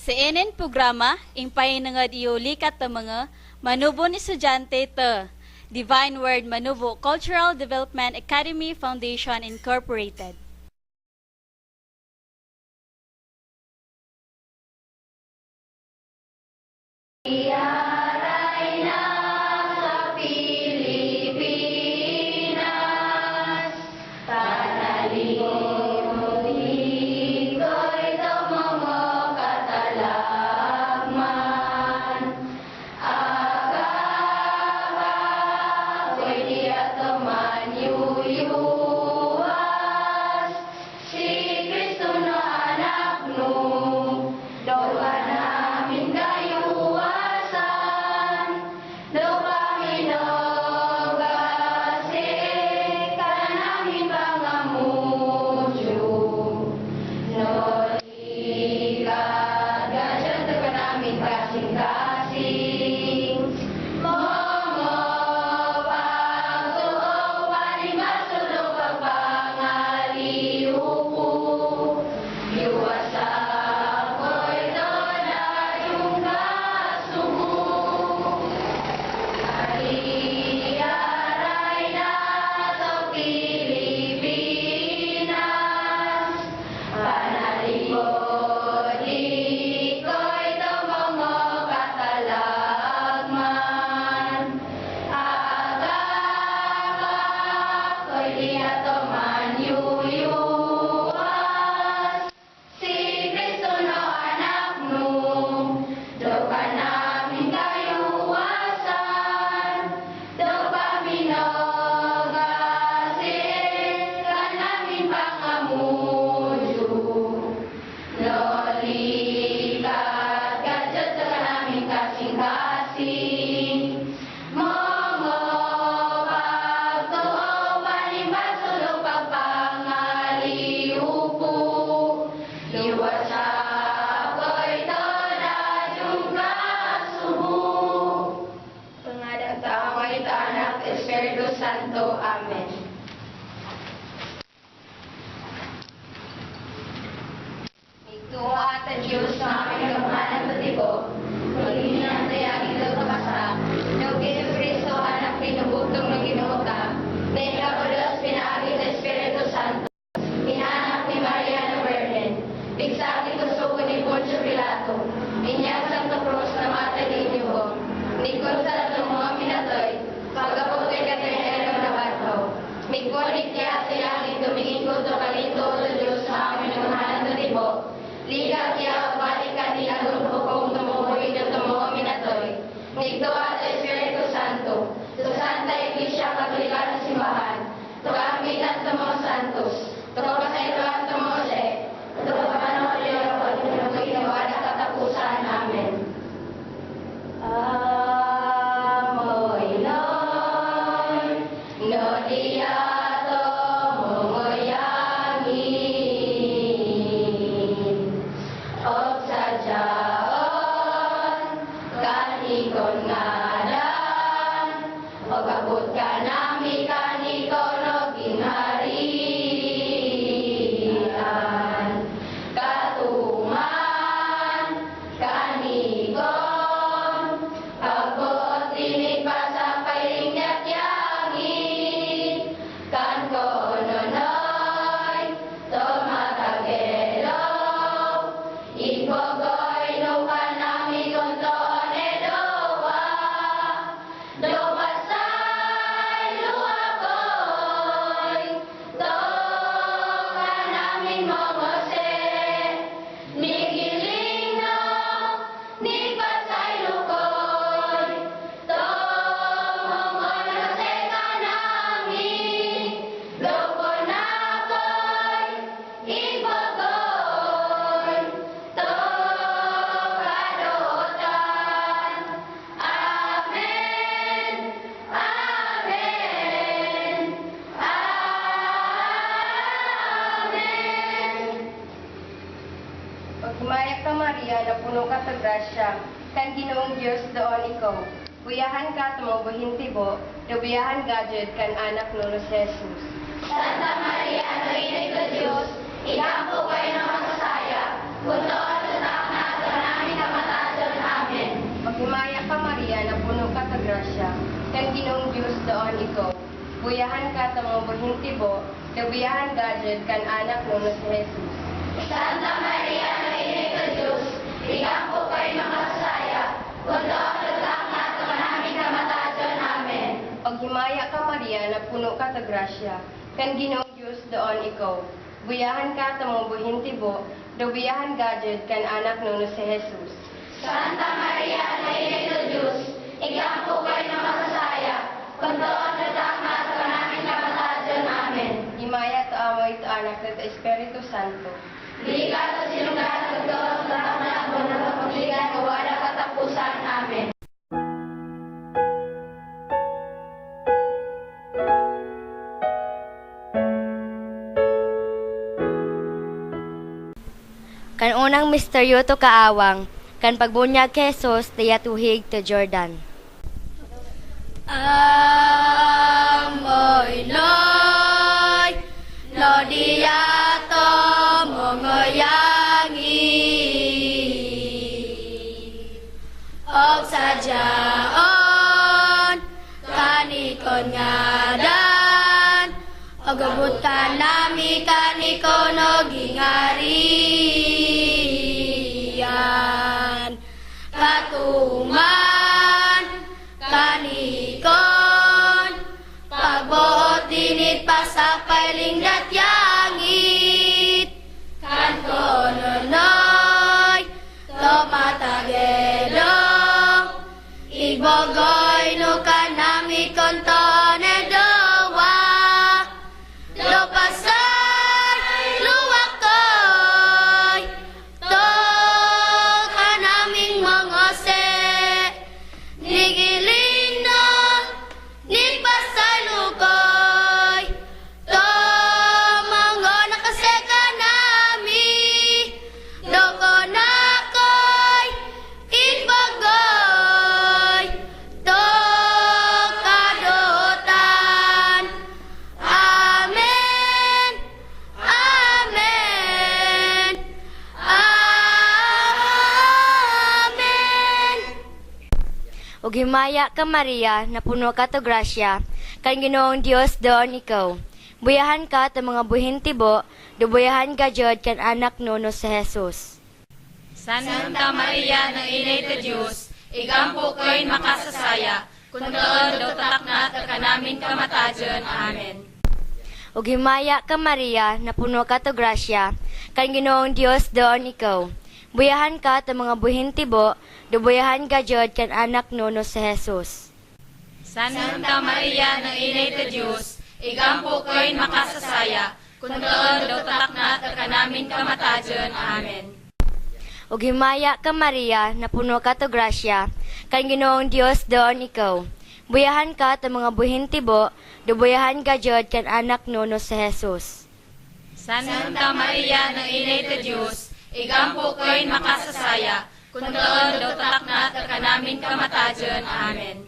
Sa enen programa, impahinangad iyo likat ta mga manubon estudyante ta Divine Word Manubo Cultural Development Academy Foundation Incorporated. Iyaray na sa Pilipinas, panalikod iko'y mga katalagman. Aga-ako'y di atoman yuyuas, si Kristo na anak no, daw ka namin kayuwasan, daw paminogasi ka namin pangamudyo. No likat ka namin kasing-kasing, mga pagtuo, panimasulong pagpangaliw ko. Iwasa ko'y yung kasubo. Ariyaray na sa Pilipinas, panalikod iko'y mga katalagman. Aga-ako'y di atoman yuyuas, si Kristo no anak no, daw ka namin kayuwasan, daw paminogasi ka namin pangamudyo. No likat kadyot ka namin kasing-kasing, mga pagtuo, panimasulong pagpangaliw ko. Iwasa ko'y yung kasubo. Sa ngalan sa Ama, ito Anak, Espiritu Santo. Amen. Migtuo at ang Diyos sa aming kamahalan sa tibo, maging ito kapasa, no Jesu Cristo, anak pinubugtong ng Ginoo ta, dahil ka po Diyos, pinaagi sa Espiritu Santo, inanak ni Maria na Virgen, bigsaki tusuko ni Poncio Pilato, inyang Santo Cruz na matay ninyo, nikon sa latong mga minatoy, pagaputoy katinero na barko, migbonik niya sa langit, tumingin ko to kalinto sa Diyos sa aming kamahalan sa tibo, liga siya, balik ka nila kung tumuhoy na tumuho minatoy, nigto at Espiritu Santo, sa Santa Iglesia Katolika sa simbahan, tukambitan sa mga santos, tukapasayloan sa mga Jose, tukapanong ginawa na katapusan. Amen. Amoy noy, no diato mongoyangin, og sadyaon, kanikon ngadan, og abot ka nami kanikon og gingharian. Katuman, kanikon, pagbuot tinig pa sa pairing niyatyangin, kan kononoy, tumatagelaw, ipogoy no kanami kontoon edowa, Lupasay luwakoy, to kanamin mongose, migiling no, ni pasay lukoy, to mongose kanami, lokonakoy, ipogoy, to kadotan. Amen. Amen. Amen. Pagkumayak ka Maria, napuno ka sa grasya, kan Ginoong Diyos doon ikaw. Buyahan ka tumubuhin tibo, dubiyahan gajud kan anak nuno si Jesus. Santa Maria, no Ina Diyos, ikampo kayo ng masasaya, kung doon sa taong nato na Buyahan ka ta mga buhin tibo, daw buyahan gajud kan anak no na si Jesus. Santa Maria, Inay ta Diyos, igampo kay makasasaya, kun doon nagtakna ta kanaming kamatayon. Amen. Og himaya ka, Maria, na puno ka ta grasya, kan Ginoong Dios doon ikaw. Buyahan ka ta mga buhin tibo, daw buyahan gajud kan anak no na si Jesus. Santa Maria, Inay ta Diyos, igampo kay makasasaya, kun doon nagtakna ta kanaming kamatayon. Amen. Himaya ta Amoy, ta Anak, ta Espiritu Santo. Liga sa sinungaling paggawas sa panahon ng kapagligan o wala katapusan. Amen. Kan unang misteryo to kaawang, kan pagbunyag kay Jesus, tiyatuhig to Jordan. Amoy noy, no diato mongoyangi. Og sadyaon, kanikon ngadan, og abutan nami kanikon og gingarian. Katuman, kanikon, pagbuot dinit pasapay lingdat yangit. Kankononoy, tomatagedong, ibogoy no kanami kontone dowa. Lopasay, luwakoy, to kanaming mga se. Nigiling na, nigpasay lukoy, to mga nakaseka nami. Doko nakoy, ibagoy, to kadotan. Amen. Amen. Amen. Ug himaya ka, Maria, na puno ka to grasya, kan Ginoong Dios doon ikaw. Buyahan ka ta mga buhin tibo, dubuyahan ka jud kan anak no si Jesus. Santa Maria ng Inay ta Diyos, igampo ko'y makasasaya, kun doon daw takna ta kanamin kamatayon. Amen. Ug himaya ka, Maria, na puno ka to grasya, kan Ginoong Dios doon ikaw. Buyahan ka ta mga buhin tibo, dubuyahan ka jud kan anak no si Jesus. Santa Maria ng Inay ta Diyos, igampo ko'y makasasaya, kun doon daw takna ta kanamin kamatayon. Amen. Ug himaya ka, Maria, na puno ka to grasya, kan Ginoong Dios doon ikaw. Buyahan ka ta mga buhin tibo, dubuyahan ka jud kan anak no si Jesus. Santa Maria ng Inay ta Diyos, igampo ko'y makasasaya, kun doon daw takna ta kanamin kamatayon. Amen.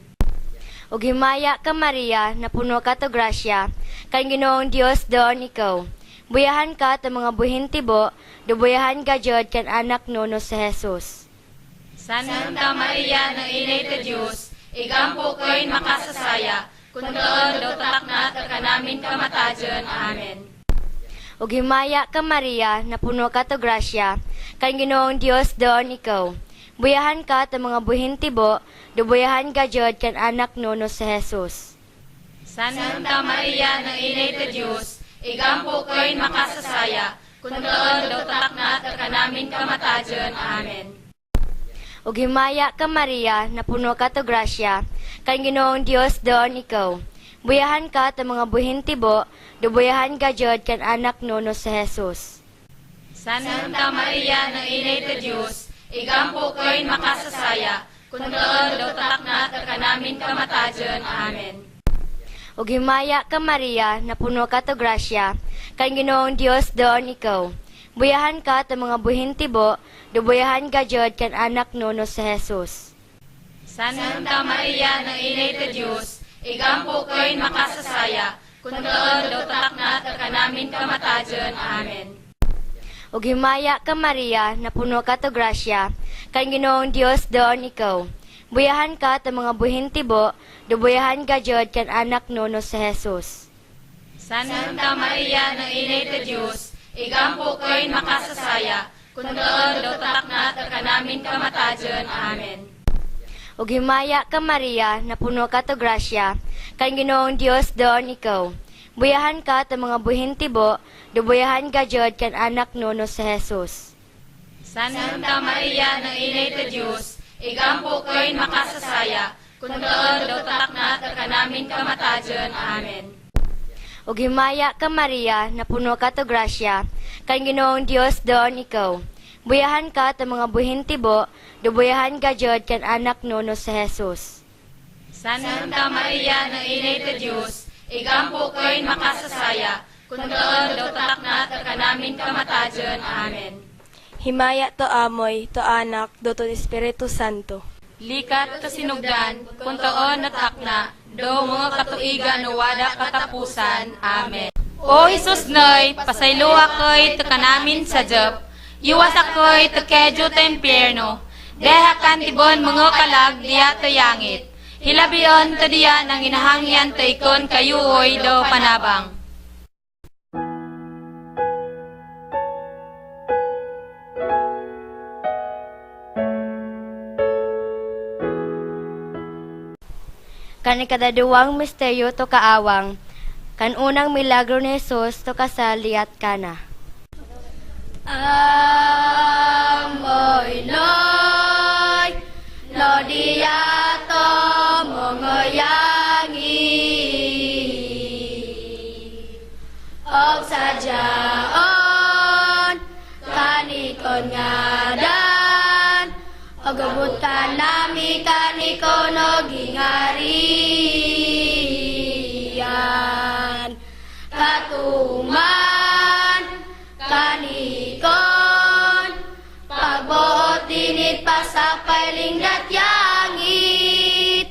Ug himaya ka, Maria, na puno ka to grasya, kan Ginoong Dios doon ikaw. Buyahan ka ta mga buhin tibo, dubuyahan ka jud kan anak no si Jesus. Santa Maria ng Inay ta Diyos, igampo ko'y makasasaya, kun doon daw takna ta kanamin kamatayon. Amen. Ug himaya ka, Maria, na puno ka to grasya, kan Ginoong Dios doon ikaw. Buyahan ka ta mga buhin tibo, dubuyahan ka jud kan anak no si Jesus. Santa Maria ng Inay ta Diyos, igampo ko'y makasasaya, kun doon daw takna ta kanamin kamatayon. Amen. Ug himaya ka, Maria, na puno ka to grasya, kan Ginoong Dios doon ikaw. Buyahan ka ta mga buhin tibo, dubuyahan ka jud kan anak no si Jesus. Santa Maria ng Inay ta Diyos, igampo ko'y makasasaya, kun doon daw takna ta kanamin kamatayon. Amen. Ug himaya ka, Maria, na puno ka to grasya, kan Ginoong Dios doon ikaw. Buyahan ka ta mga buhin tibo, dubuyahan ka jud kan anak no si Jesus. Santa Maria ng Inay ta Diyos, igampo ko'y makasasaya, kun doon daw takna ta kanamin kamatayon. Amen. Ug himaya ka, Maria, na puno ka to grasya, kan Ginoong Dios doon ikaw. Buyahan ka ta mga buhin tibo, dubuyahan ka jod kan anak nuno sa Jesus. Santa Maria ng Inay ta Diyos, igampo ko'y makasasaya, kung doon daw takna ta kanamin kamatadyon. Amen. Ug himaya ka Maria, napuno ka to grasya, kan Ginoong Dios doon ikaw. Buyahan ka ta mga buhin tibo, dubuyahan ka jod kan anak nuno sa Jesus. Santa Maria ng Inay ta Diyos, igampo ko'y makasasaya, kung doon daw takna ta kanamin kamatadyon. Amen. Ug himaya ka Maria, napuno ka to grasya, kan Ginoong Dios doon ikaw. Buyahan ka ta mga buhin tibo, dubuyahan ka jod kan anak nuno sa Jesus. Santa Maria ng Inay ta Diyos, igampo ko'y makasasaya, kung doon daw takna ta kanamin kamatadyon. Amen. Himaya to amoy, to anak, do to Espiritu Santo. Likat to sinugdan, kung taon natakna, do mga katuigan no wada katapusan. Amen. O Jesus noy, pasaylo ako'y to kanamin sa Job, iwas ako'y to kejo to impyerno, deha kan tibon mga kalag diya to yangit. Hilabion to diya nang inahangyan to ikon kayuoy do panabang. Kan ikadaduwang misteryo to kaawang, kan unang milagro ni Jesus to kasal liat kana. Amoy noy, no diato mongoyangi. Og sajaon, kanikon ngadan, og abutan nami kanikon og gingarian. Katuman, kanikon, pagbuot dinit pasapay linggat yangit.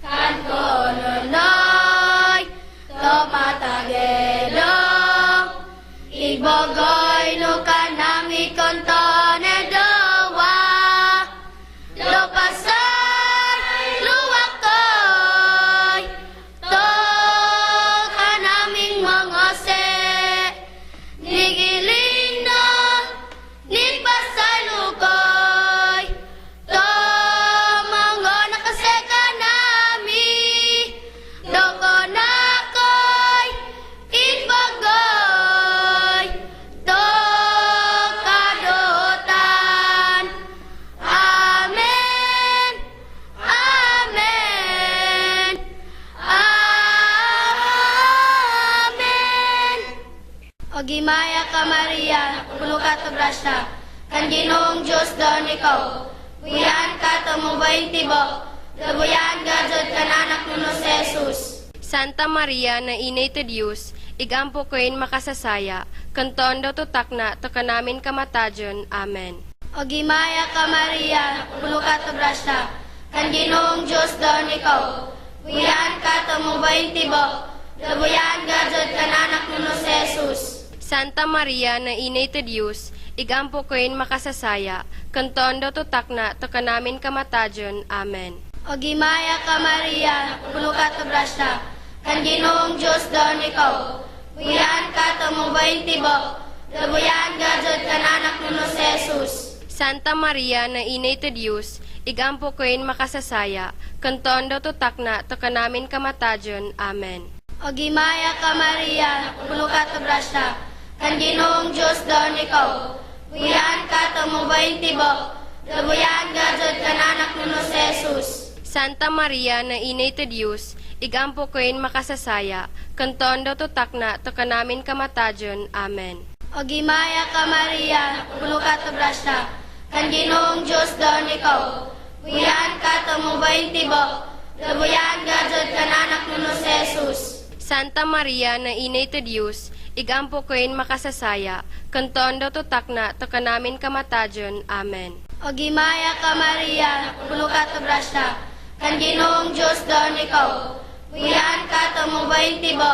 Kan kononoy, tomatagedong, igbogoy no kanami kontone dowa. Do pasay luwakoy, to kanaming mga se. Nigiling na, nigpasay lukoy, to mga nakaseka nami. Doko nakoy, igbagoy, to kadotan. Amen. Amen. Amen. O gimaya ka Maria, puno ka to grasya, kan Ginoong Diyos doon ikaw. Buyahan ka tumubayin tibo, dabuyahan ka jud kan anak nuno si Jesus. Santa Maria na inay ti Dios, igampo ko'y makasasaya, kantoon daw to takna to kanamin kamatadyon. Amen. O gimaya ka Maria, puno ka to grasya, kan Ginoong Diyos doon ikaw. Buyahan ka tumubayin tibo, dabuyahan ka jud kan anak nuno si Jesus. Santa Maria na inay ti Dios, igampo ko'y makasasaya, kantoon daw to takna to kanamin kamatadyon. Amen. O gimaya ka Maria, puno ka to grasya, kan Ginoong Diyos doon ikaw. Buyahan ka tumubayin tibo, dabuyahan ka jud kan anak nuno si Jesus. Santa Maria na inay ti Dios, igampo ko'y makasasaya, kantoon daw to takna to kanamin kamatadyon. Amen. O gimaya ka Maria, puno ka to grasya, kan Ginoong Diyos doon ikaw. Buyahan ka tumubayin tibo, dabuyahan ka jud kan anak nuno si Jesus. Santa Maria na inay ti Dios, igampo ko'y makasasaya, kantoon daw to takna to kanamin kamatadyon. Amen. O gimaya ka Maria, puno ka to grasya, kan Ginoong Diyos doon ikaw. Buyahan ka tumubayin tibo, dabuyahan ka jud kan anak nuno si Jesus. Santa Maria na inay ti Dios, igampo ko'y makasasaya, kantoon daw to takna to kanamin kamatadyon. Amen. O gimaya ka Maria, puno ka to grasya, kan Ginoong Diyos doon ikaw. Buyahan ka tumubayin tibo,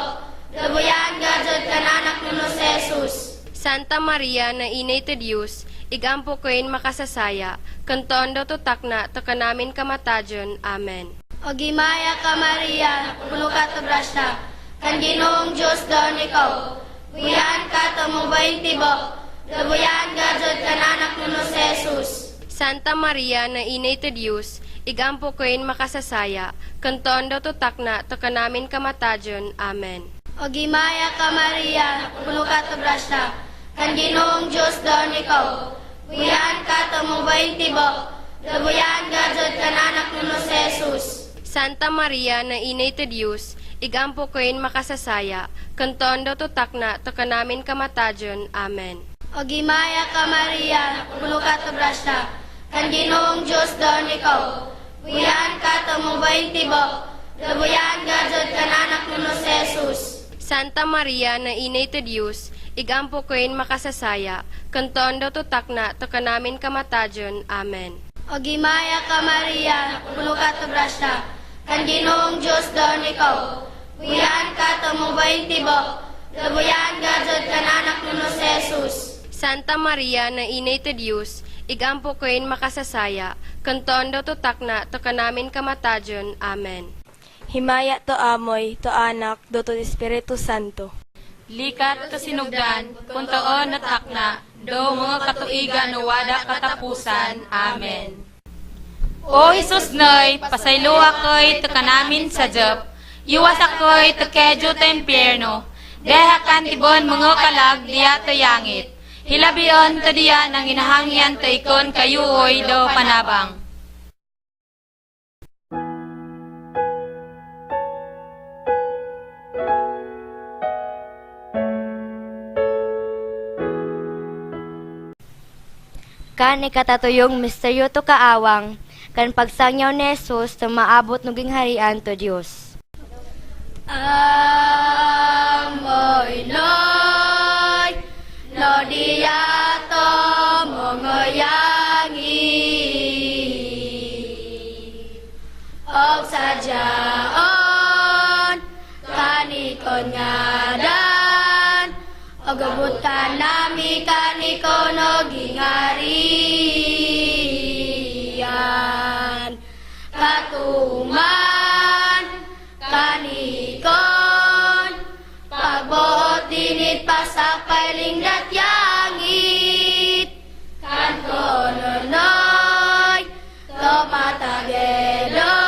dabuyahan ka jud kan anak nuno si Jesus. Santa Maria na inay to Dios, igampo koin makasasaya, kantoon daw to takna to kanamin kamatajon. Amen. O gimaya ka Maria, puno ka to grasya, kan Ginoong Diyos doon ikaw. Buyahan ka to mubaying tibo, dabuyahan ka jud kan anak nuno si Jesus. Santa Maria na inay to Dios, igampo koin makasasaya, kantoon daw to takna to kanamin kamatajon. Amen. O gimaya ka Maria, puno ka to grasya, kan Ginoong Diyos doon ikaw. Buyahan ka to mubaying tibo, dabuyahan ka jud kan anak nuno si Jesus. Santa Maria na inay to Dios, igampo koin makasasaya, kantoon daw to takna to kanamin kamatajon. Amen. O gimaya ka Maria, puno ka to grasya, kan Ginoong Diyos doon ikaw. Buyahan ka to mubaying tibo, dabuyahan ka jud kan anak nuno si Jesus. Santa Maria na inay to Dios, igampo koin makasasaya, kantoon daw to takna to kanamin kamatajon. Amen. O gimaya ka Maria, puno ka to grasya, kan Ginoong Diyos doon ikaw. Buyahan ka to mubaying tibo, dabuyahan ka jud kan anak nuno si Jesus. Santa Maria na inay to Dios, igampo koin makasasaya, kantoon daw to takna to kanamin kamatajon. Amen. Himaya to amoy, to anak, do to Espiritu Santo. Likat to sinugdan, kuntoon at akna, do mga katuigan no wada katapusan. Amen. O Jesus noy, pasaylo ako'y kanamin sa Jop. Iwas ako'y kejo to impyerno. Deha kan tibon mga kalag diya to yangit. Hilabion to diya nang inahangyan to ikon kayuoy do panabang. Kan ikatatuyong misteryo to kaawang, kan pagsangyaw ni Jesus to maabot nuging harian to Dios. Amoy noy, no diato mongoyangi. Og sadyaon, kanikon ngadan, og abutan nami kanikon og gingarian. Katuman, kanikon, pagbuot dinit pasakay lingdat yangit. Kankononoy, tomatagelo,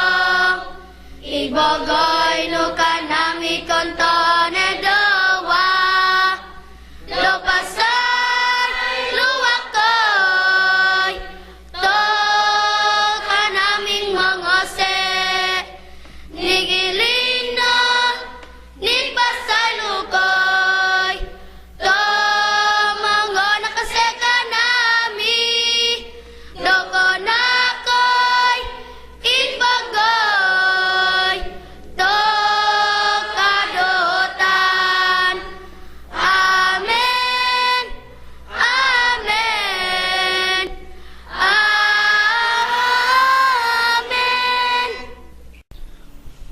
ibogoy no kanami kontone dowa. Lopasay, luwakoy, to kanaming mga se. Nigilino, nigpasalukoy, to mga nakaseka nami. Doko nakoy, ibagoy, to kadotan. Amen. Amen. Amen.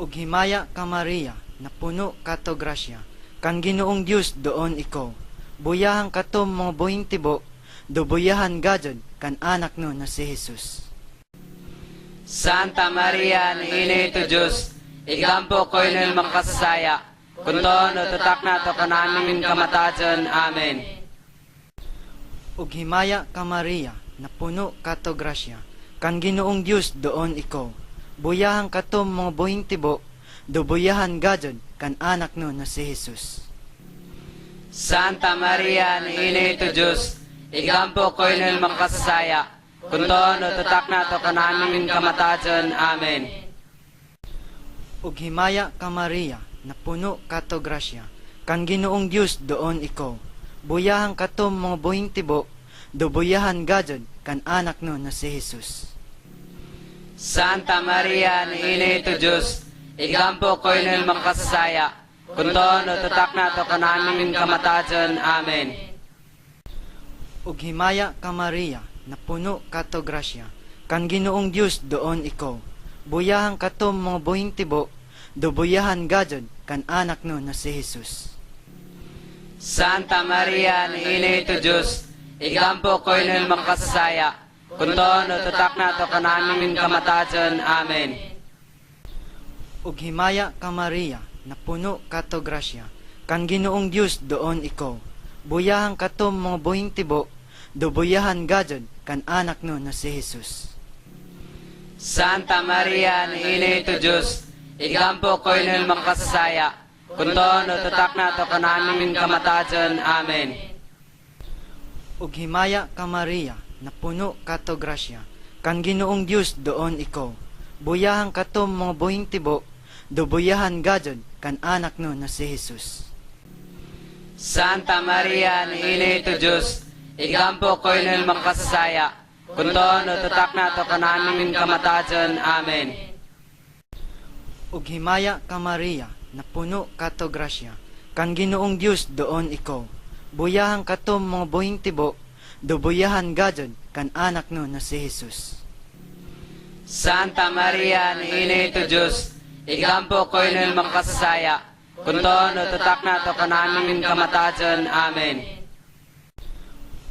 Ug himaya ka Maria, napuno ka to grasya, kan Ginoong Dios doon ikaw. Buyahan ka to mga buhing tibo, dubuyahan gajod kan anak no na si Jesus. Santa Maria, na inay to Diyos, igampo ko'y ng makasasaya, kunto no tutak na to kanamin kamatajon. Amen. Ug himaya ka Maria, napuno ka to grasya, kan Ginoong Dios doon ikaw. Buyahan ka to mga buhing tibo, dubuyahan gajod kan anak no na si Jesus. Santa Maria, na inay to Diyos, igampo ko'y ng makasasaya, kunto no tutak na to kanamin kamatajon. Amen. Ug himaya ka Maria, napuno ka to grasya, kan Ginoong Dios doon ikaw. Buyahan ka to mga buhing tibo, dubuyahan gajod kan anak no na si Jesus. Santa Maria, na inay to Diyos, igampo ko'y ng makasasaya, kunto no tutak na to kanamin kamatajon. Amen. Ug himaya ka Maria, napuno ka to grasya, kan Ginoong Dios doon ikaw. Buyahan ka to mga buhing tibo, dubuyahan gajod kan anak no na si Jesus. Santa Maria, ni ito Diyos, igampo ko'y nil makasasaya, kuntoon o tutak na to kanamin kamatajon. Amen. Ug himaya ka Maria, napuno ka to grasya, kan Ginoong Dios doon ikaw. Buyahan ka to mga buhing tibo, dubuyahan gajod kan anak no na si Jesus. Santa Maria, ni ito Diyos, igampo ko'y nil makasasaya, kuntoon o tutak na to kanamin kamatajon. Amen. Ug himaya ka Maria, napuno ka to grasya, kan Ginoong Dios doon ikaw. Buyahan ka to mga buhing tibo, dubuyahan gajod kan anak no na si Jesus. Santa Maria, ni ito Diyos, igampo ko'y nil makasasaya, kuntoon o tutak na to kanamin kamatajon. Amen. Ug himaya ka Maria, napuno ka to grasya, kan Ginoong Dios doon ikaw. Buyahan ka to mga buhing tibo, dubuyahan gajod kan anak no na si Jesus. Santa Maria, ni ito Diyos, igampo ko'y nil makasasaya, kuntoon o tutak na to kanamin kamatajon. Amen.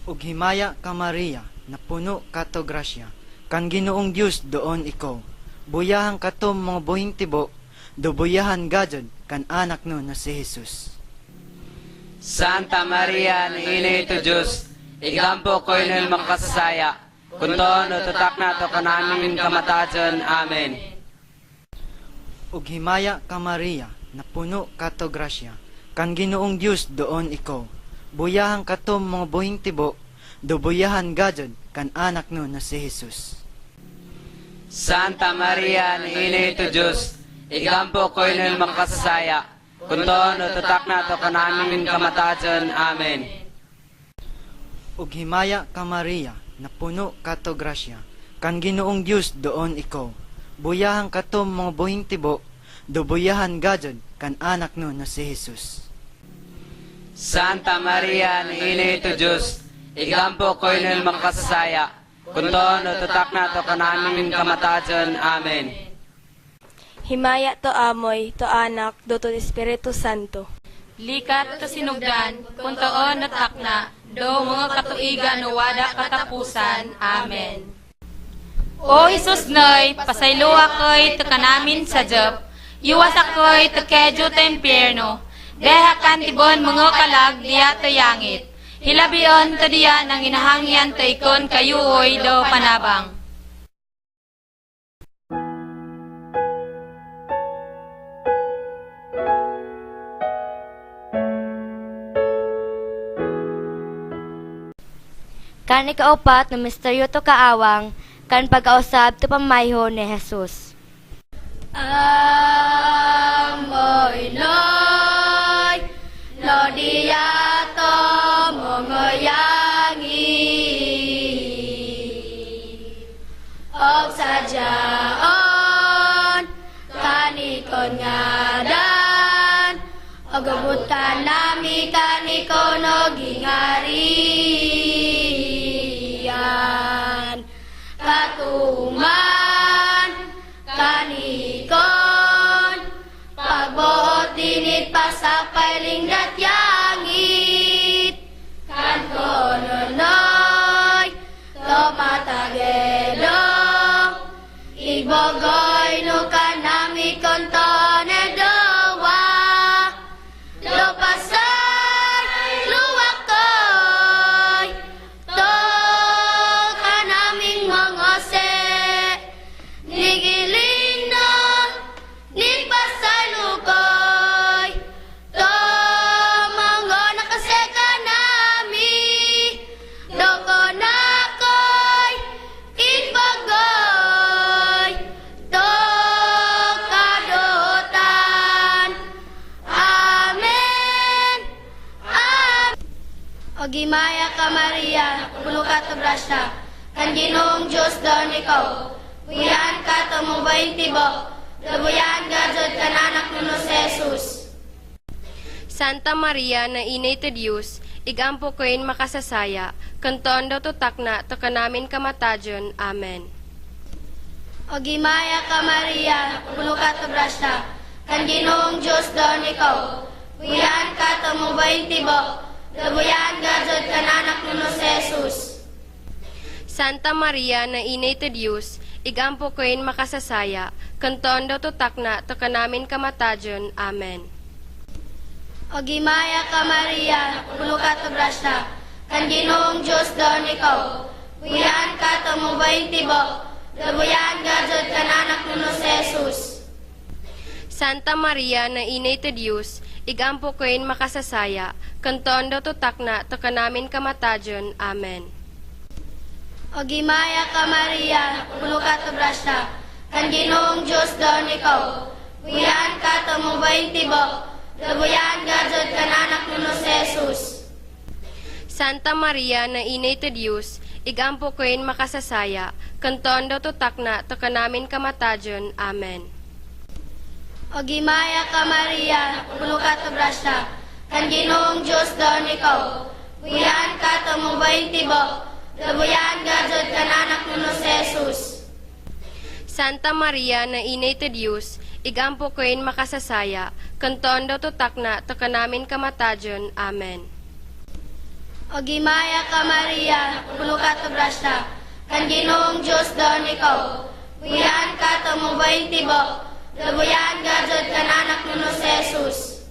Ug himaya ka Maria, napuno ka to grasya, kan Ginoong Dios doon ikaw. Buyahan ka to mga buhing tibo, dubuyahan gajod kan anak no na si Jesus. Santa Maria, ni ito Diyos, igampo ko'y nil makasasaya, kuntoon o tutak na to kanamin kamatajon. Amen. Ug himaya ka Maria, napuno ka to grasya, kan Ginoong Dios doon ikaw. Buyahan ka to mga buhing tibo, dubuyahan gajod kan anak no na si Jesus. Santa Maria, ni ito Diyos, igampo ko'y nil makasasaya, kuntoon o tutak na to kanamin kamatajon. Amen. Ug himaya ka Maria, napuno ka to grasya, kan Ginoong Dios doon ikaw. Buyahan ka to mga buhing tibo, dubuyahan gajod kan anak no na si Jesus. Santa Maria, ni ito Diyos, igampo ko'y nil makasasaya, kuntoon o tutak na to kanamin kamatajon. Amen. Himaya to amoy, to anak, do to Espiritu Santo. Likat to sinugdan, kuntoon at akna, do mga katuigan no wada katapusan. Amen. O Jesus noy, pasayloa ko'y to kanamin sa Job, iwas ako'y to kejo to impyerno, deha kan tibon mga kalag diya to yangit, hilabion to diya nang inahangyan to ikon kayuoy do panabang. Kan ikaupat na misteryo to kaawang, kan pagkausab to pamayho ni Jesus. Amoy noy, no diato mongoyangi. Og sajaon, kanikon ngadan, og abutan nami kanikon og gingarian. Katuman, kanikon, pagbuot dinit pasapay linggat yangit. Kankononoy, tomatagedo, ibogoy no kanami kontone dowa. Lopasay, luwakoy, to kanaming mga se. Nigiling na, nigpasalukoy, to mga nakaseka nami. Doko nakoy, ibagoy, to kadotan. Amen. Amen. O gimaya ka Maria, puno ka to grasya, kan Ginoong Diyos doon ikaw. Buyahan ka to mubayin tibo, dabuyahan ka jud kan anak nuno si Jesus. Santa Maria na inay to Dios, igampo ko'y makasasaya, kantoon daw to takna to kanamin kamatajon. Amen. O gimaya ka Maria, puno ka to grasya, kan Ginoong Diyos doon ikaw. Buyahan ka to mga tibo, Dabuyahan gajod kan anak nuno si Jesus. Santa Maria na inay to Dios, igampo koin makasasaya, kantoon daw to takna to kanamin kamatajon. Amen. O gimaya ka Maria, puno ka to grasya, kan Ginoong Diyos doon ikaw. Buyahan ka to mga tibo, Dabuyahan gajod kan anak nuno si Jesus. Santa Maria na inay to Dios, igampo koin makasasaya, kantoon daw to takna to kanamin kamatajon. Amen. O gimaya ka Maria, puno ka to grasya, kan Ginoong Diyos doon ikaw. Buyahan ka to mga tibo, Dabuyahan gajod kan anak nuno si Jesus. Santa Maria na inay to Dios, igampo koin makasasaya, kantoon daw to takna to kanamin kamatajon. Amen. O gimaya ka Maria, puno ka to grasya, kan Ginoong Diyos doon ikaw. Buyahan ka to mga tibo, Dabuyahan gajod kan anak nuno si Jesus. Santa Maria na inay to Dios, igampo koin makasasaya, kantoon daw to takna to kanamin kamatajon. Amen. O gimaya ka Maria, puno ka to grasya, kan Ginoong Diyos doon ikaw. Buyahan ka to mga tibo, Dabuyahan gajod kan anak nuno si Jesus.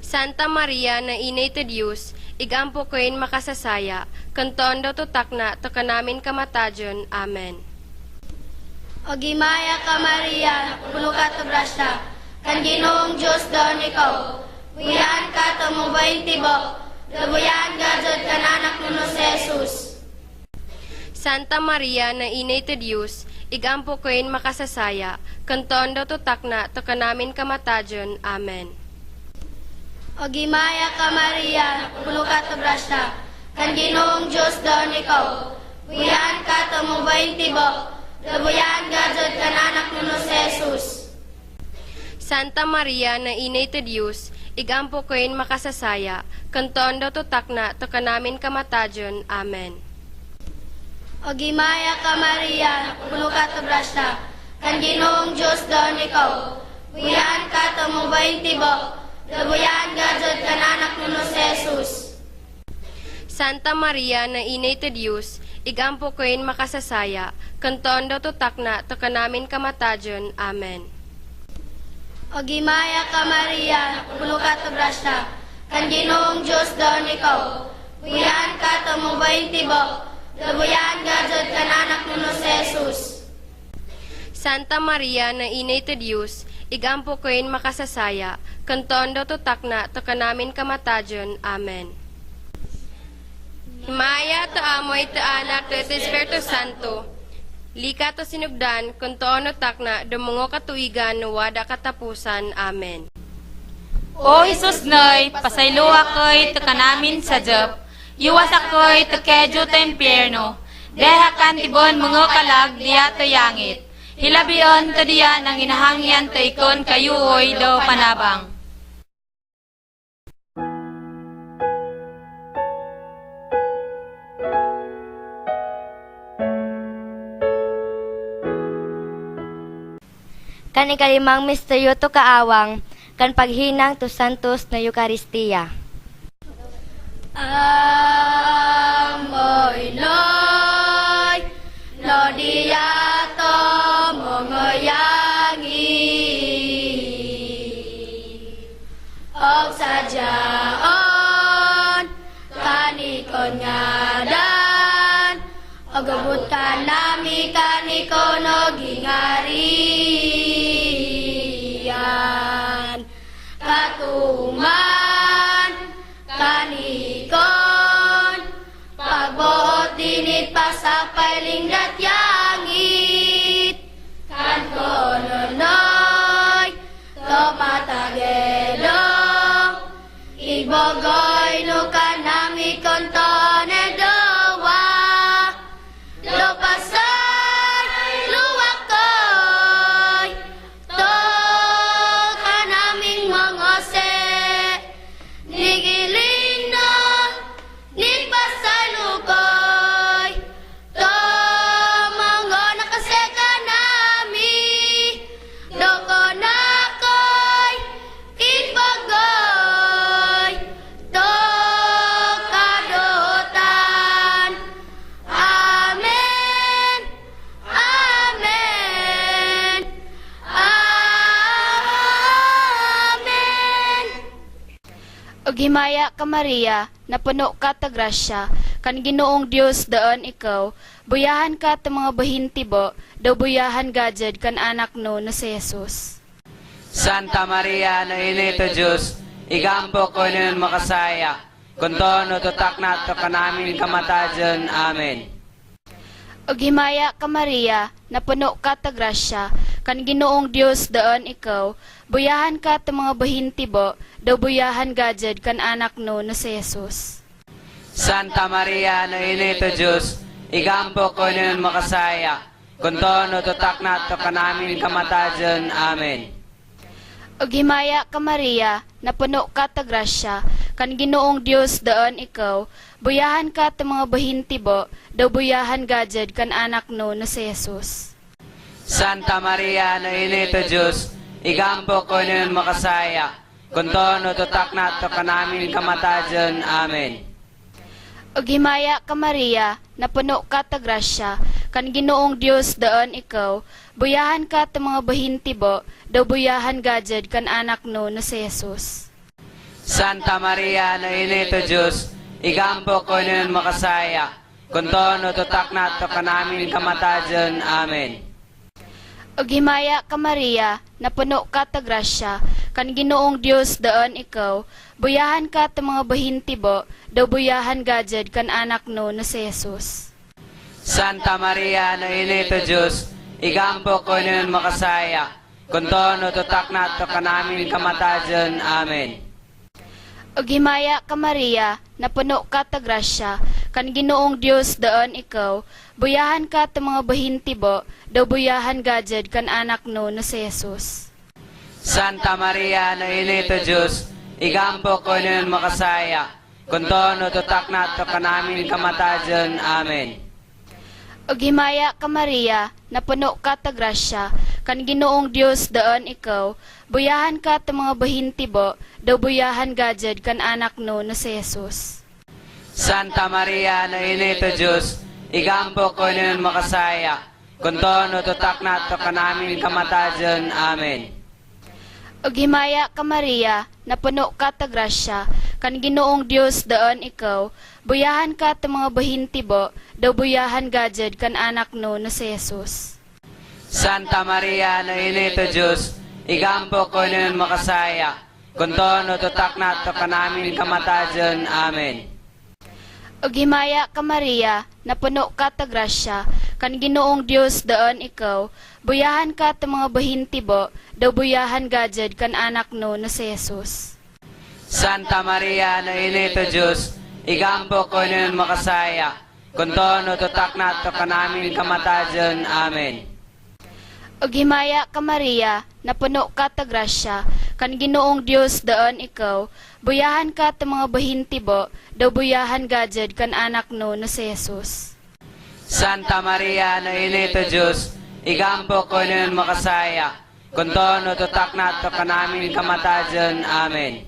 Santa Maria na inay to Dios, igampo koin makasasaya, kantoon daw to takna to kanamin kamatajon. Amen. O gimaya ka Maria, puno ka to grasya, kan Ginoong Diyos doon ikaw. Buyahan ka to mga tibo, Dabuyahan gajod kan anak nuno si Jesus. Santa Maria na inay to Dios, igampo koin makasasaya, kantoon daw to takna to kanamin kamatajon. Amen. O gimaya ka Maria, puno ka to grasya, kan Ginoong Diyos doon ikaw. Buyahan ka to mga tibo, Dabuyahan gajod kan anak nuno si Jesus. Santa Maria na inay to Dios, igampo koin makasasaya, kantoon daw to takna to kanamin kamatajon. Amen. O gimaya ka Maria, puno ka to grasya, kan Ginoong Diyos doon ikaw. Buyahan ka to mga tibo, Dabuyahan gajod kan anak nuno si Jesus. Santa Maria na inay to Dios, igampo koin makasasaya, kantoon daw to takna to kanamin kamatajon. Amen. O gimaya ka Maria, puno ka to grasya, kan Ginoong Diyos doon ikaw. Buyahan ka to mga tibo, Dabuyahan gajod kan anak nuno si Jesus. Santa Maria na inay to Dios, igampo koin makasasaya, kantoon daw to takna to kanamin kamatajon. Amen. Himaya to amoy to anak to Espiritu Santo. Lika to sinugdan, kuntoon no takna, dumungo katuigan, no wada katapusan. Amen. O Jesus noy, pasayloa ko'y to kanamin sa Jop. Iwas ako'y to kejo to impyerno. Deha kan tibon mga kalag diya to yangit. Hilabion to diya nang inahangyan to ikon kayuoy do panabang. Kan ikalimang misteryo to kaawang, kan paghinang to santos na Eukaristiya. Amoy noy, no diato mongoyangi. Og sajaon, kanikon ngadan, og abutan nami kanikon og gingarian. Katuman, kanikon, pagbuot dinit pasapay linggat yangit. Kan kononoy, tomatagelo, ibogoy no kanami kontone dowa. Lopasay, luwakoy, to kanaming mangose. Nigiling na, nigpasalukoy, to mga nakaseka nami. Doko nakoy, ipagoy. Ug himaya ka Maria, napuno ka ta grasya, kan Ginoong Dios daan ikaw, buyahan ka ta mga bahintibo, daw buyahan gajad kan anak no na si Jesus. Santa Maria, na inay to Diyos, igampo ko nun makasaya, kunto no tutak na to kanamin kamatajon. Amen. Ug himaya ka Maria, napuno ka ta grasya, kan Ginoong Dios daan ikaw, buyahan ka ta mga bahintibo, daw buyahan gajad kan anak no na si Jesus. Santa Maria, na inay to Diyos, igampo ko nun makasaya, kunto no tutak na to kanamin kamatajon. Amen. Ug himaya ka Maria, napuno ka ta grasya, kan Ginoong Dios daan ikaw, buyahan ka ta mga bahintibo, daw buyahan gajad kan anak no na si Jesus. Santa Maria, na inay to Diyos, igampo ko nun makasaya, kunto no tutak na to kanamin kamatajon. Amen. Ug himaya ka Maria, napuno ka ta grasya, kan Ginoong Dios daan ikaw, buyahan ka ta mga bahintibo, daw buyahan gajad kan anak no na si Jesus. Santa Maria, na inay to Diyos, igampo ko nun makasaya, kunto no tutak na to kanamin kamatajon. Amen. Ug himaya ka Maria, napuno ka ta grasya, kan Ginoong Dios daan ikaw, buyahan ka ta mga bahintibo, daw buyahan gajad kan anak no na si Jesus. Santa Maria, na inay to Diyos, igampo ko nun makasaya, kunto no tutak na to kanamin kamatajon. Amen. Ug himaya ka Maria, napuno ka ta grasya, kan Ginoong Dios daan ikaw, buyahan ka ta mga bahintibo, daw buyahan gajad kan anak no na si Jesus. Santa Maria, na inay to Diyos, igampo ko nun makasaya, kunto no tutak na to kanamin kamatajon. Amen. Ug himaya ka Maria, napuno ka ta grasya, kan Ginoong Dios daan ikaw, buyahan ka ta mga bahintibo, daw buyahan gajad kan anak no na si Jesus. Santa Maria, na inay to Diyos, igampo ko nun makasaya, kunto no tutak na to kanamin kamatajon. Amen. Ug himaya ka Maria, napuno ka ta grasya, kan Ginoong Dios daan ikaw, buyahan ka ta mga bahintibo, daw buyahan gajad kan anak no na si Jesus. Santa Maria, na inay to Diyos, igampo ko nun makasaya, kunto no tutak na to kanamin kamatajon. Amen. Ug himaya ka Maria, napuno ka ta grasya, kan Ginoong Dios daan ikaw, buyahan ka ta mga bahintibo, daw buyahan gajad kan anak no na si Jesus. Santa Maria, na inay to Diyos, igampo ko nun makasaya, kunto no tutak na to kanamin kamatajon. Amen. Ug himaya ka Maria, napuno ka ta grasya, kan Ginoong Dios daan ikaw, buyahan ka ta mga bahintibo, daw buyahan gajad kan anak no na si Jesus. Santa Maria, na inay to Diyos, igampo ko nun makasaya, kunto no tutak na to kanamin kamatajon. Amen.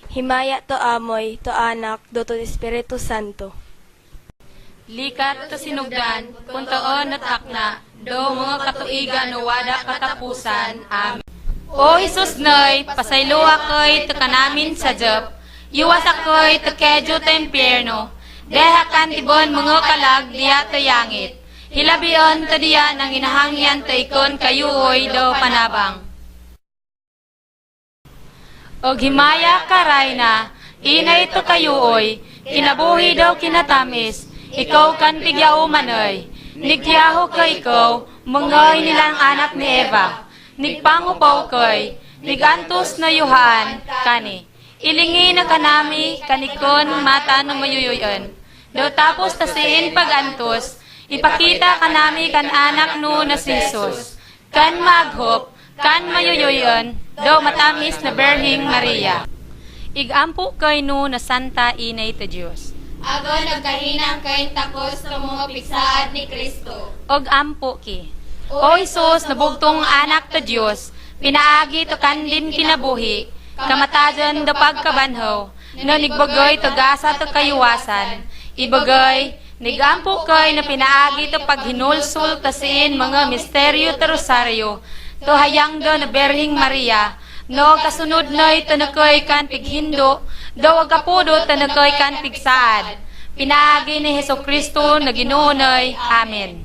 Himaya to amoy, to anak, do to Espiritu Santo. Likat to sinugdan, kuntoon at akna, do mga katuigan no wada katapusan. Amen. O Jesus noy, pasayloa ko'y kanamin sa Jop, iwas ako'y kejo ta impyerno, deha kan tibon mga kalag diya to yangit. Hilabion to diya nang inahangyan to ikon kayuoy do panabang. Og himaya ka rayna, inay to kayuoy, kinabuhi daw kinatamis, ikaw kan pigyao manoy. Nigyaho ka ikaw, mga nilang anak ni Eva. Nigpangupaw koy, nigantos na yuhaan, kani. Ilingi na kanami, kanikon, mata no mayuyuyon. Daw tapos tasiin pagantos, ipakita kanami kan anak no na si Jesus. Kan maaghop, kan mayuyuyon, daw matamis na Berhing Maria. Igampo kay no na Santa Inay ta Diyos. Ago nagkahinang kay takos sa mga piksaad ni Kristo. Og ampo ki. O Isus, nabugtong anak ta Diyos, pinaagi to kandin kinabuhi, kamatajan do pagkabanhaw, no nigbagoy to gasa to kayuwasan, ibagay, nigampo kay na pinaagi to paghinulsul tasiin mga misteryo ta rosaryo, to hayang do na Berhing Maria, no kasunod na ito na koy kan pighindo, Daw agkapudo tanagkoy kan pigsaad. Pinaagi ni Heso Kristo na Ginoo nay. Amen.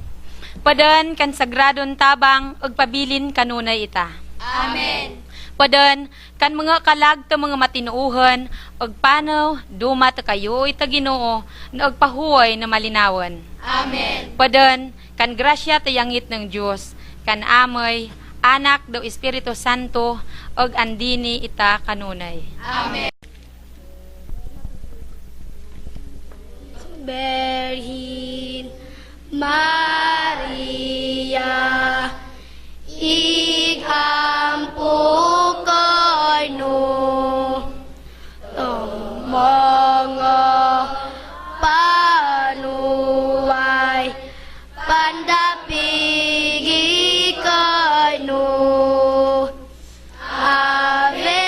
Padan kan sagradon tabang ug pabilin kanunay ita. Amen. Padan kan mga kalag ta mga matinuuhan ug panaw duma ta kayo ita Ginoo na agpahuway na malinawan. Amen. Padan kan grasya tayangit ng Dios kan amoy Anak daw Espiritu Santo ug andini ita kanunay. Amen. Berhin Maria, igampo kano mga panuway pandapigi kano. Ave,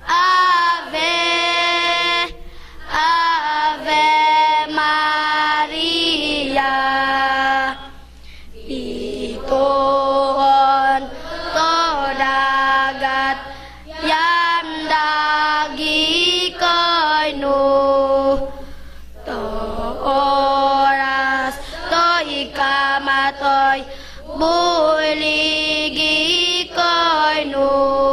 Ave, Ave Maria. Itoon to dagat yam dagi kano to oras to ikamatoy buligi kano.